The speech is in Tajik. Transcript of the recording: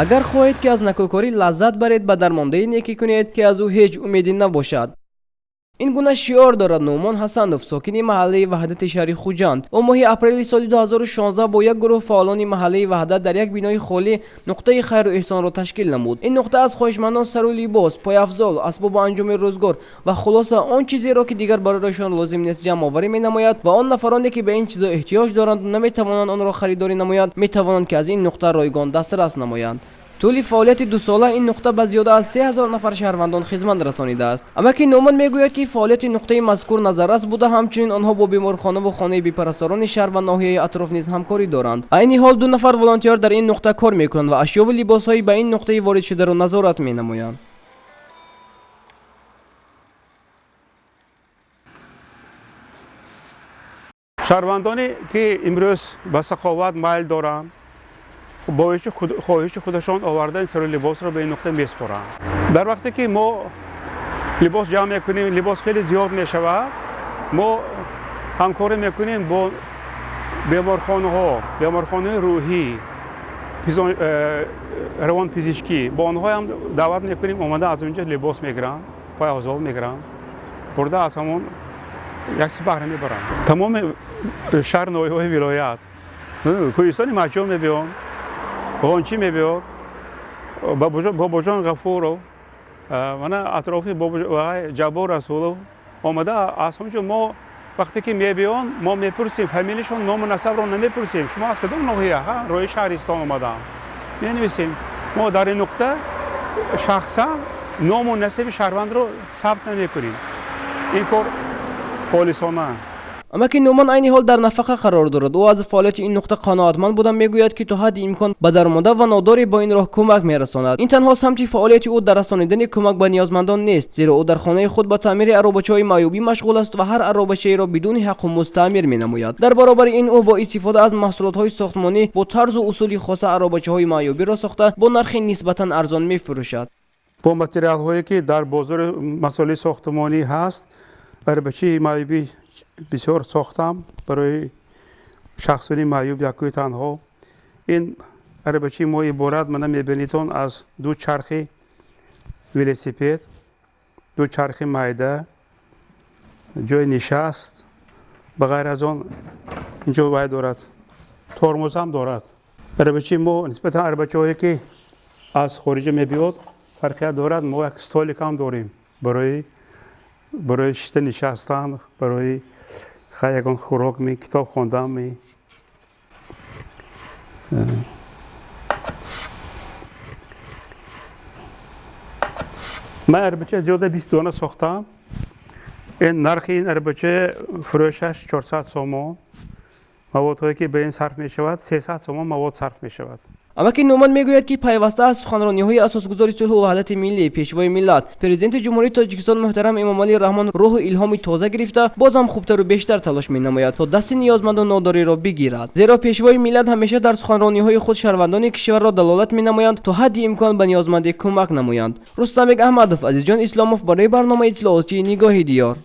Агар хоҳед, ки аз накӯкорӣ лаззат баред, ба дармондаи некӣ кунед, ки аз ӯ ҳеҷ умеде набошад. Ин гуна шиор дорад Нуъмон Ҳасанов, сокини маҳаллаи Ваҳдати шаҳри Хуҷанд. Ӯ моҳи апрели соли 2016 бо як гурӯҳ фаъолони маҳаллаи Ваҳдат дар як бинои холӣ нуқтаи хайру эҳсонро ташкил намуд. Ин нуқта аз хоҳишмандон сару либос, пойафзол, асбобу анҷоми рӯзгор ва хулоса он чизеро, ки дигар барояшон лозим нест, ҷамъоварӣ менамояд ва он нафароне, ки ба ин чизо эҳтиёҷ доранд, наметавонанд онро харидорӣ намоянд, метавонанд, ки аз ин нуқта ройгон дастрас намоянд. Тӯли фаъолияти дусола ин нуқта ба зиёда аз 3000 нафар шаҳрвандон хизмат расонидааст. Амаки Нуъмон мегӯяд, ки фаъолияти нуқтаи мазкур назаррас буда, ҳамчунин онҳо бо беморхонаву хонаи бепарасторони шаҳр ва ноҳияи атроф низ ҳамкорӣ доранд. Айни ҳол ду нафар волонтёр дар ин нуқта кор мекунанд ва ашёву либосҳои ба ин нуқтаи воридшударо назорат менамоянд. Шаҳрвандоне, ки имрӯз ба саховат майл доранд, боиши хоҳиши худашон оварда ин сару либосро ба ин нуқта месупоранд. Дар вақте ки мо либос ҷамъ мекунем, либос хеле зиёд мешавад, мо ҳамкорӣ мекунем бо беморхонаҳо, беморхонаи рӯҳӣ, равонпизишкӣ. Бо онҳоям даъват мекунем, омада аз онҷо либос мегиранд, пойафзол мегиранд, бурда аз ҳамон як чиз баҳра мебаранд. Тамоми шаҳр, ноҳияҳои вилоят, Кӯҳистони Маҳҷум мебиёнд, Ғончӣ мебиёд, Бобоҷон Ғафуров, мана атрофи Ҷаббор Расулов омада. Аз ҳамонҷо мо вақте ки мебиёнд, мо мепурсем фамилияшон, ному насабро намепурсем. Шумо аз кадом ноҳия? Роҳи шаҳристон омадаам, менависем. Мо дар ин нуқта шахсан ному насаби шаҳрвандро сабт намекунем. Ин кор холисона. Амаки Нуъмон айни ҳол дар нафақа қарор дорад. Ӯ аз фаъолияти ин нуқта қаноатманд буда, мегӯяд, ки то ҳадди имкон ба дармонда ва нодоре бо ин роҳ кӯмак мерасонад. Ин танҳо самти фаъолияти ӯ дар расонидани кӯмак ба ниёзмандон нест, зеро ӯ дар хонаи худ ба таъмири аробачаҳои маъюбӣ машғул аст ва ҳар аробачаеро бидуни ҳаққу музд таъмир менамояд. Дар баробари ин ӯ бо истифода аз маҳсулотҳои сохтмонӣ бо тарзу усули хоса аробачаҳои маъюбиро сохта, бо нархи нисбатан арзон мефурӯшад. Бо материалҳое, ки дар бозори масолеҳи сохтмонӣ ҳаст, арабачаи маъюбӣ бисёр сохтам барои шахсони маъюб, якӯи танҳо. Ин арабачаи мо иборат, мана мебинедон, аз ду чархи велосипед, ду чархи майда, ҷои нишаст, ба ғайр аз он инҷо вай дорад, тормозам дорад. Арабачаи мо нисбатан арабачаҳое, ки аз хориҷа мебиёд, фарқият дорад. Мо як столикам дорем барои шита нишастан, барои хай ягон хӯрок ми, китоб хондан ми. Ман арабача зиёда 20 дона сохтам. Ин нархи ин арабача фурӯшаш 400 сомон. Маводҳое, ки ба ин сарф мешавад, 300 сомон мавод сарф мешавад. Амаки Нуъмон мегӯяд, ки пайваста аз суханрониҳои асосгузори сулҳу ваҳдати миллӣ, пешвои миллат, президенти Ҷумҳурии Тоҷикистон муҳтарам Эмомалӣ Раҳмон рӯҳу илҳоми тоза гирифта, бозам хубтару бештар талош менамояд, то дасти ниёзманду нодориро бигирад, зеро пешвои миллат ҳамеша дар суханрониҳои худ шаҳрвандони кишварро далолат менамоянд, то ҳадди имкон ба ниёзмандӣ кӯмак намоянд. Рустамбек Аҳмадов, Азизҷон Исломов барои барномаи иттилоотии Нигоҳи Диёр.